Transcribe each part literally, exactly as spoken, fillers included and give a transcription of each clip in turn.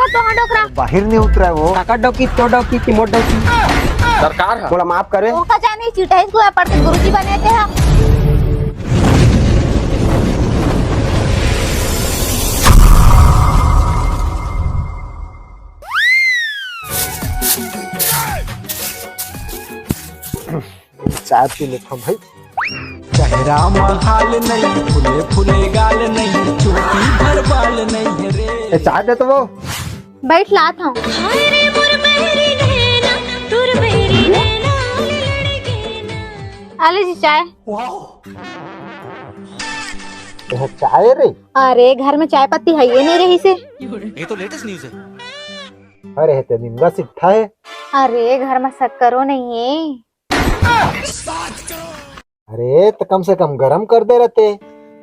तो हाँ डोकरा। बाहिर नहीं उतरा है वो। काका डौकी, तो डौकी, कि मोर डौकी। सरकार है। बोला माफ करे। ओका जानी चिटहिस गुआ पढ़ के गुरुजी बने ते हा। चाय पी लेता हूँ भाई। चेहरा में हाल नहीं, फूले फूले गाल नहीं, चोटी भर बाल नहीं रे। ए, चाय दे तो वो। बैठ लात हूँ। हाय रे मोर बहरी नैना, तोर बहरी नैना, लड़के ना। आले जी चाय। ये चाय रे? अरे घर में चाय पत्ती है ये नहीं रही से। ये तो लेटेस्ट न्यूज है। अरे ते निमगा सिट्ठा है। अरे घर में शक्करो नहीं है। अरे तो कम से कम गरम कर दे रहते।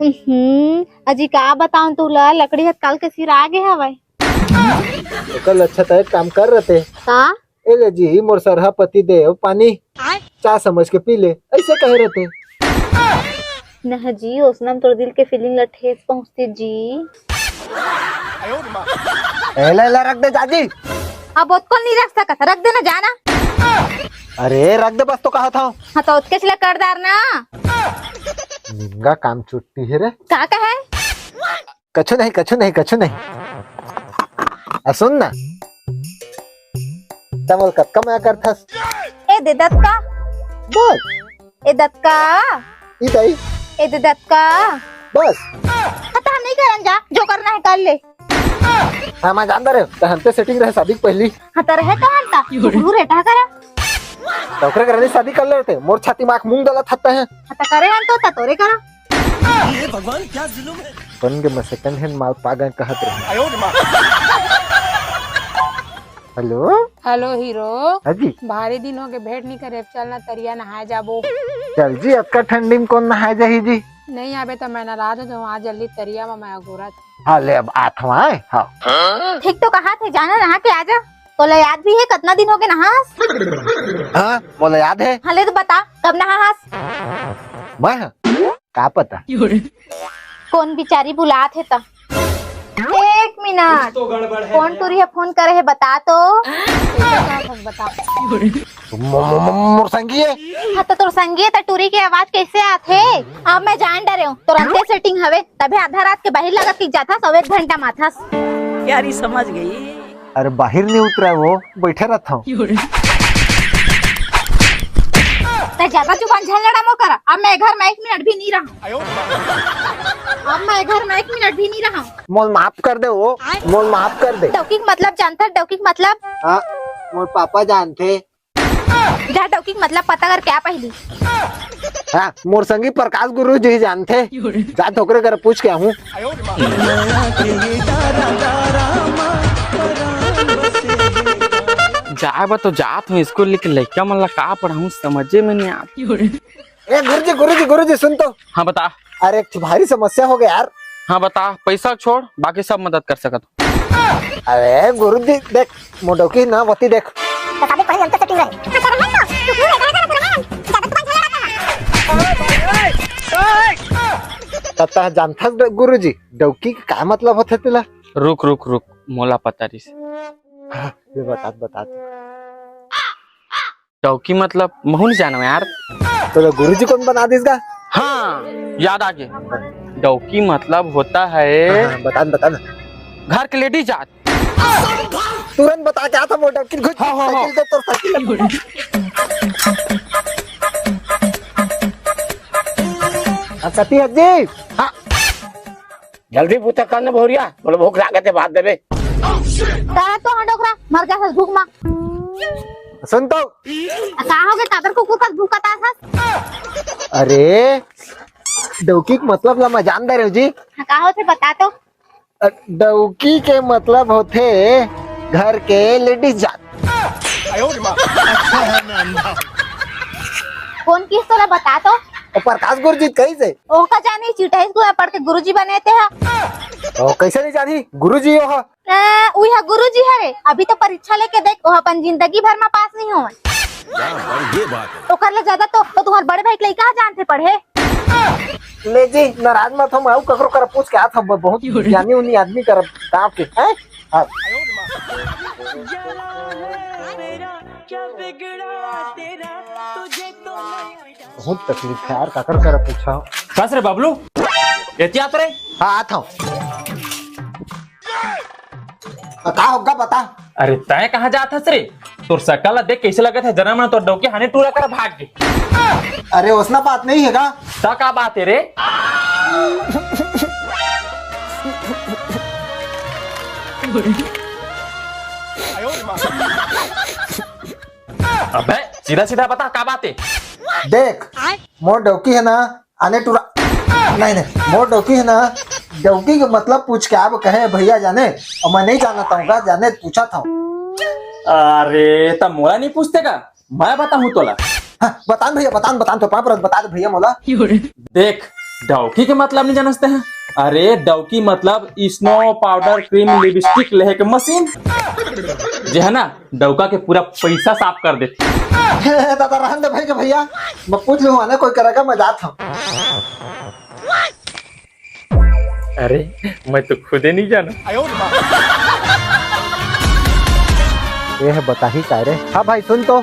हम्म, अजी का बताऊं तू ला, लकड़ी हत काल के सिरा गे हवय। ओकर अच्छा तो एक काम कर रहते। का? ए ले जी, मोर सरहा पति देव पानी आय। चाय समझ के पी ले, ऐसे कहे रहते। नह जी, ओसनम तोर दिल के फीलिंग ला ठेस पहुंचती जी। एला, एला रख दे जाजी। अब ओतको नहीं रख सकत, रख देना जाना। अरे रख दे बस तो कहा था। हाँ तो ओतके चला कर दार ना। निंगा काम चुट्टी है रे। का कहे? कछु नहीं, कछु नहीं, कछु नहीं। आ सुन ना, तमल कतका मया करथस? ए दे दतका। बोल। ए दतका। ई दाई। ए दे दतका। बस। हाँ, तो हम नहीं करन जा, जो करना है कर ले। हाँ, मैं जानता रहे, तो हमसे सेटिंग रहे शादी के पहली। हाँ, तो रहे तो हम ता, तू रेटा करा। तो ओकरे करे शादी कर लेते, मोर छाती माख मूंग दला थत्ता है। हाँ, तो करे हम तो, ता तोरे करा। ये भगवान क्या जुल्म है। बन के मैं सेकंड हैंड माल पा गए कहत रहे। हेलो। Hello hero. हाँ जी। भारी दिन हो गए भेंट नहीं करे, चल ना तरिया नहाए जाबो। चल जी, अतका ठंडी में कौन नहाए जाही जी? नहीं आबे तो मैं नाराज हो जाऊँ, आज जल्दी तरिया में मैं अगोरत। हाँ ले अब आत हूँ आए, हाँ। ठीक तो कहा थे, जाना नहा के आजा। तोला याद भी है कितना दिन हो गए नहास? हाँ, मोला याद है। हाँ ले तो बता, कब नहास? मैं? का पता? कौन बिचारी बुलात हे त? एक मिनट। कुछ तो गड़बड़ है कौन भैया। टूरी हे फोन करे हे, बता तो। कैसे का फंस बता। मो-, मो-, मो-, मोर संगी है। हाँ, तो तोर संगी है, तो टूरी के आवाज कैसे आत हे? अब मैं जान डरे हूँ, तोर अंते सेटिंग हवे, तभी आधा रात के बाहर लगा के जाथस, अब एक घंटा माथस। यारी समझ गई। अरे बाहर नहीं उतरा है वो, बैठे रहता हूँ। तै ज्यादा जुबान झन लड़ा मोर करा। अब मैं घर में एक मिनट भी नहीं रहा। अब मैं घर में एक मिनट भी नहीं रहा। मोल माफ कर दे वो, मोल माफ कर दे। डौकी के मतलब जानता है, डौकी के मतलब? हाँ, मोर पापा जानते। जा डौकी के मतलब पता करके आ पहली। हाँ, मोर संगी प्रकाश गुरु जी जानते। जा ठोकरे कर पूछ के आहूँ। जाए बर तो जात हूँ स्कूल, लेकिन लइका मन ला का पढ़ाहूँ समझे में नहीं आत। ए गुरुजी, गुरुजी, गुरुजी सुन तो। हाँ बता। अरे एक ठो भारी समस्या हो गया यार। हाँ बता, पैसा छोड़ बाकी सब मदद कर सकत हूँ। अरे गुरुजी देख, मोर डौकी ना वती देख। तो शादी पहले हमसे सेटिंग रहे। तब तक जानथस गुरुजी, डौकी के का मतलब होथे तेला? रुक रुक रुक, मोला पता रिस। हाँ, ये बतात बतात। डौकी मतलब महू नहीं जानो यार। तो गुरुजी कौन बना दिस गा? हाँ, याद आ गया। डौकी मतलब होता है हाँ, हाँ, बता न, बता न। घर के लेडीज जात। तुरंत बता के आता वो डौकी घुस हाँ, हाँ, हाँ। साइकिल दे तो साइकिल दे। हाँ, सती हक जी। हाँ। जल्दी पूछा कर न भोरिया, बोले भूख लागत है, भात देबे। तारा तो हाँ डोकरा, मर गया था भूख मा। सुन तो। आ, का हो गया, तादर को कुकर भूखा था था? अरे, डौकी के मतलब ला मैं जान दे रहे हो जी। हाँ, का होथे बता तो। अ, डौकी के मतलब होथे घर के लेडीज जात। कौन किस तोला बता तो? ओ प्रकाश गुरुजी कही से? ओका जानी चिटहिस गुआ पढ़ के गुरुजी बने ते हा। ओ कैसे नहीं जानी गुरुजी ओह? आ, उही हा गुरुजी हरे। अभी तो परीक्षा लेके देख, ओह अपन जिंदगी भर मा पास नहीं होवन। ये बात है। ओकर ले ज्यादा तो, तो तुम्हार बड़े भाई के लइका हा जानथे पढ़े। ले जी, नाराज मत हो, मैं अउ ककरो करा पूछ के आत हूँ, बहुत ज्ञानी उनी आदमी करा गाँव के, हैं? बहुत तकलीफ है यार, काकर करा पूछा। कस रे बबलू, एती आत रे। हाँ, आत हूँ। का होगा बता। अरे तय कहाँ जात हस रे? तोर सकल ला देख कैसे लगत है, जना मन तोर डौकी हाने टूरा कर भाग गे। अरे ओसना बात नहीं है का? त का बात है रे? अबे सीधा सीधा बता का बात है? देख, मोर डौकी है ना, आने टूरा, नहीं नहीं, मोर डौकी है ना, डौकी के मतलब पूछ के आप कहे भैया जाने, और मैं नहीं जानता हूँ का, जाने पूछा था। अरे त मोला नहीं पूछते का? मैं बताहूँ तोला। हाँ, बतान भैया, बतान, बतान तो पाँव परत बता दे भैया मोला। देख, डौकी के मतलब नहीं जानते हैं? अरे डौकी मतलब स्नो पाउडर क्रीम लिपस्टिक लेहे के मशीन, जे है ना डौका के पूरा पैसा साफ कर देती। दादा रहन दे भाई के भैया, मैं पूछ लूँ ना कोई करेगा, मैं जात हूँ। अरे मैं तो खुदे नहीं जाना। ये है बताही का रे। हाँ भाई सुन तो,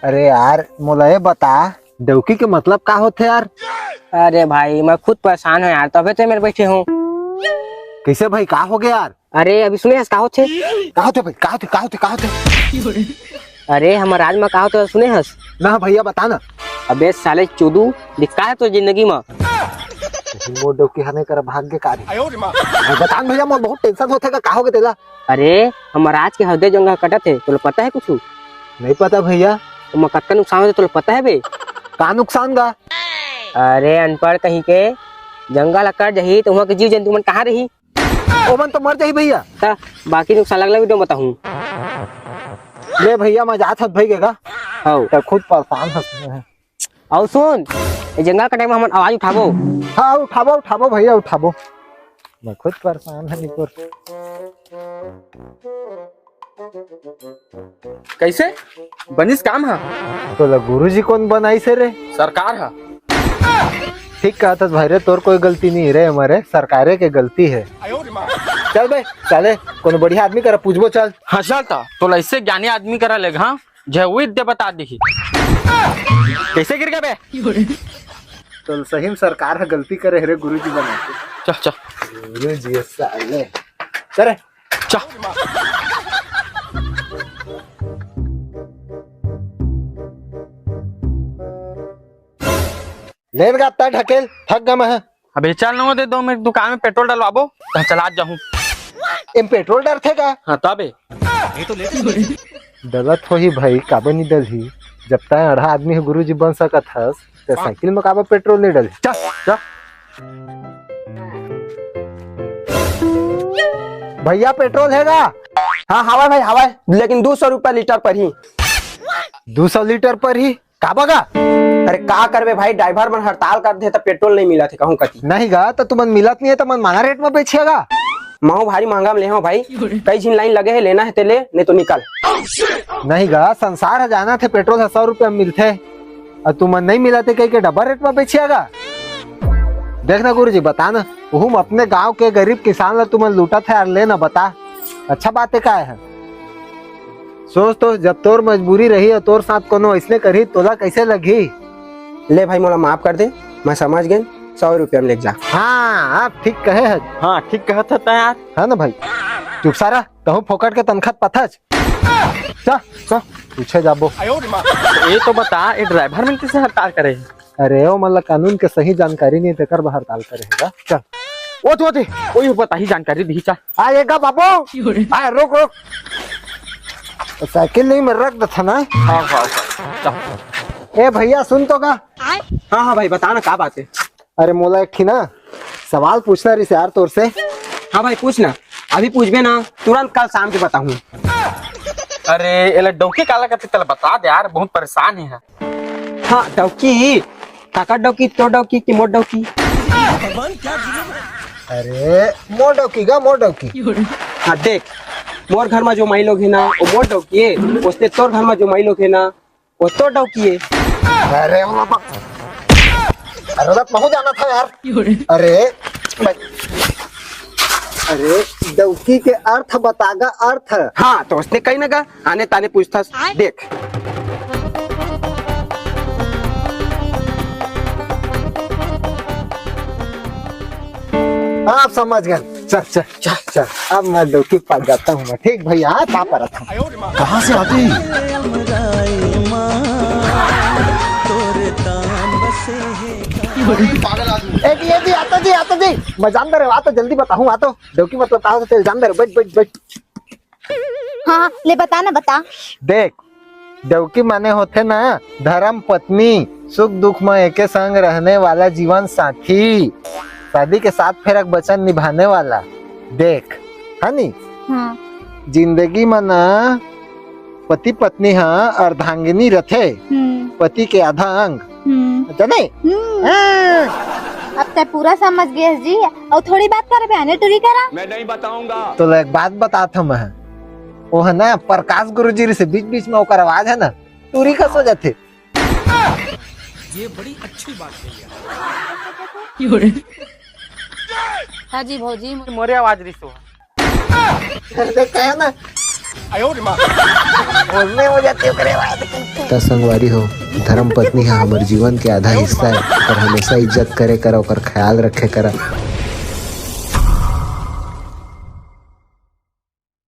अरे यार मोला ये बता, डौकी के मतलब का होथे यार? अरे भाई मैं खुद परेशान हूँ यार, तबे तो मेरे बैठे हूँ। कैसे भाई, का हो गया यार? अरे अभी सुने हस का होथे? का होथे भाई, का होथे, का होथे, का होथे? अरे हमर राज में का होथे सुने हस? ना भैया बता ना। अबे साले चोदू, दिक्का है तो जिंदगी में? मोर डौकी हने कर भाग के कारी। बता ना भैया, मोर बहुत टेंशन होथे का, का हो गए तेला? अरे हमर राज के हदे जंगल कटत है, तोला पता है कुछ? नहीं पता भैया। ओमा कतका नुकसान होथे तोला पता है बे? का नुकसान गा? अरे अनपढ़ कहीं के, जंगल ह कट जही तो वहाँ के जीव जंतु मन कहाँ रही? ओमन तो मर जाही भैया। त बाकी नुकसान अगला वीडियो में बताहूँ। ले भैया, मैं जात हस भाई के का। हौ। त खुद परेशान हस। अउ सुन, ये जंगल कटाई में हमन आवाज उठाबो। हाँ, उठाबो, उठाबो भैया, उठाबो। मैं खुद परेशान है निकुर। कैसे बनिस काम ह? तोला गुरुजी कोन बनाइस हे रे? सरकार ह। ठीक कहत हस भाई रे, तोर कोई गलती नहीं रे, हमारे सरकारे के गलती है। चल बे साले, कोनो बढ़िया आदमी करा पूछबो चल। हाँ चल त, तोला ऐसे ज्ञानी आदमी करा लेग, हाँ, जे उइत दे बता दिही। कैसे गिर गए बे? तो सही में सरकार ह गलती करे हे रे गुरुजी बना के। चल चल। गुरुजी साले। चल रे। चल। ले गा, अब तैं ढकेल, थक गा मैं। अबे चल न दे, दो मिनट दुकान में पेट्रोल डलवाबो, त चला जाहूँ। एम पेट्रोल डरथे का? हाँ तबे। डलत होही भाई, काबर नी डलही? जब तैं अढ़ा आदमी ह गुरुजी बन सकत हस, त साइकिल में काबर पेट्रोल नी डलही? चल, चल। भैया पेट्रोल हे गा? हाँ हवय भाई हवय, लेकिन दू सौ रुपया लीटर परही। दू सौ लीटर परही? काबर गा? अरे का करबे भाई, ड्राइवर मन हड़ताल कर दे त पेट्रोल नहीं मिलत हे कहूँ कती। नहीं गा, त तुमन मिलत नहीं हे त मन माना रेट में बेचिया गा? महू भारी महंगा में ले हूँ भाई, कई झिन लाइन लगे हे, लेना हे ते ले, नहीं तो निकल। नहीं गा, संसार ह जानत हे पेट्रोल ह सौ रुपया में मिलथे, अउ तुमन नहीं मिलत हे कहि के डबल रेट में बेचिया गा? देख ना गुरुजी, बता ना, उहू में अपने गांव के गरीब किसान ला तुमन लूटत हे यार, ले ना बता, अच्छा बात हे का हे? सोच तो, जब तोर मजबूरी रही अउ तोर साथ कोनो अइसने करही, तोला कइसे लगही? ले भाई, मोला माफ कर दे, मैं समझ गेन, सौ रुपया में लेके जा। हाँ, आप ठीक कहे हस। हाँ, ठीक कहत हस तैं यार। है ना भाई? चुप सारा, तहूँ फोकट के तनखा पाथस। चल, चल, पूछे जाबो। ये तो बता, ये ड्राइवर मन कइसे हड़ताल करे हे? अरे, ओमन ला कानून के सही जानकारी नहीं, तेकर बर हड़ताल करे हे गा। चल। ओ तो, ओ तो, ओही बताही जानकारी दिही, चल। आ, ये का बाबू? आ, रुक, रुक। साइकिल नहीं, मैं रख देथा ना। हाँ, हाँ, हाँ। चल। ए भैया, सुन तो का? हाँ, हाँ भाई, बता ना, का बात हे? अरे, मोला एक ठी ना सवाल पूछना रहिस यार तोर से। हाँ भाई, पूछ ना। अभी पूछबे ना, तुरंत कल शाम के बताहूँ। अरे, एला डौकी काला कथे, तेला बता दे यार, बहुत परेशान हे। हाँ, डौकी? काकर डौकी? तोर डौकी कि मोर डौकी? अरे, मोर डौकी गा, मोर डौकी। हाँ, देख, मोर घर में जो माई लोग हे ना, वो मोर डौकी हे, ओसने तोर घर में जो माई लोग हे ना, वो तोर डौकी हे। अरे, बाबा। अरे, मैं पहुंच जाना था यार। अरे, भाई। अरे, डौकी के अर्थ बता गा, अर्थ। हाँ, तो उसने कही ना गा, आने ताने पूछथस। देख। आप समझ गए। चल, चल, चल, चल। अब मैं डौकी पास जाता हूँ मैं। ठीक भैया, हाँ, पापा रहता हूँ। कहाँ से आते हैं? ए जी, ए जी, आता जी, आता जी। मैं जान दे रहे, आता, जल्दी बताऊँ, आता। डौकी मतलब कहाँ से तेल जान दे रहे, बैठ, बैठ, बैठ। हाँ, हाँ, ले बता ना, बता। देख, डौकी माने होथे ना धर्म पत्नी, सुख दुख म एके संग रहने वाला जीवन साथी, शादी के सात फेरा के वचन निभाने वाला। देख, है नी? हाँ। जिंदगी म ना पति पत्नी ह अर्धांगिनी रथे, हम्म। पति के आधा अंग। हम्म। जाने? हम्म। हाँ। अब तै पूरा समझ गए जी। और थोड़ी बात कर बे, आने टुरी करा। मैं नहीं बताऊंगा। तो एक बात बतात हूँ मैं, वो है ना प्रकाश गुरुजी से बीच बीच में ओकर आवाज है ना, टुरी कस हो जाथे। ये बड़ी अच्छी बात कही है। हाँ जी भौजी, मोरे आवाज रिसो। अरे कहे ना, बोलने हो जाती है, ओकरे बाद। त संगवारी हो, धर्म पत्नी ह हमर जीवन के आधा हिस्सा है, पर हमेशा इज्जत करे करा, ओकर ख्याल रखे करा।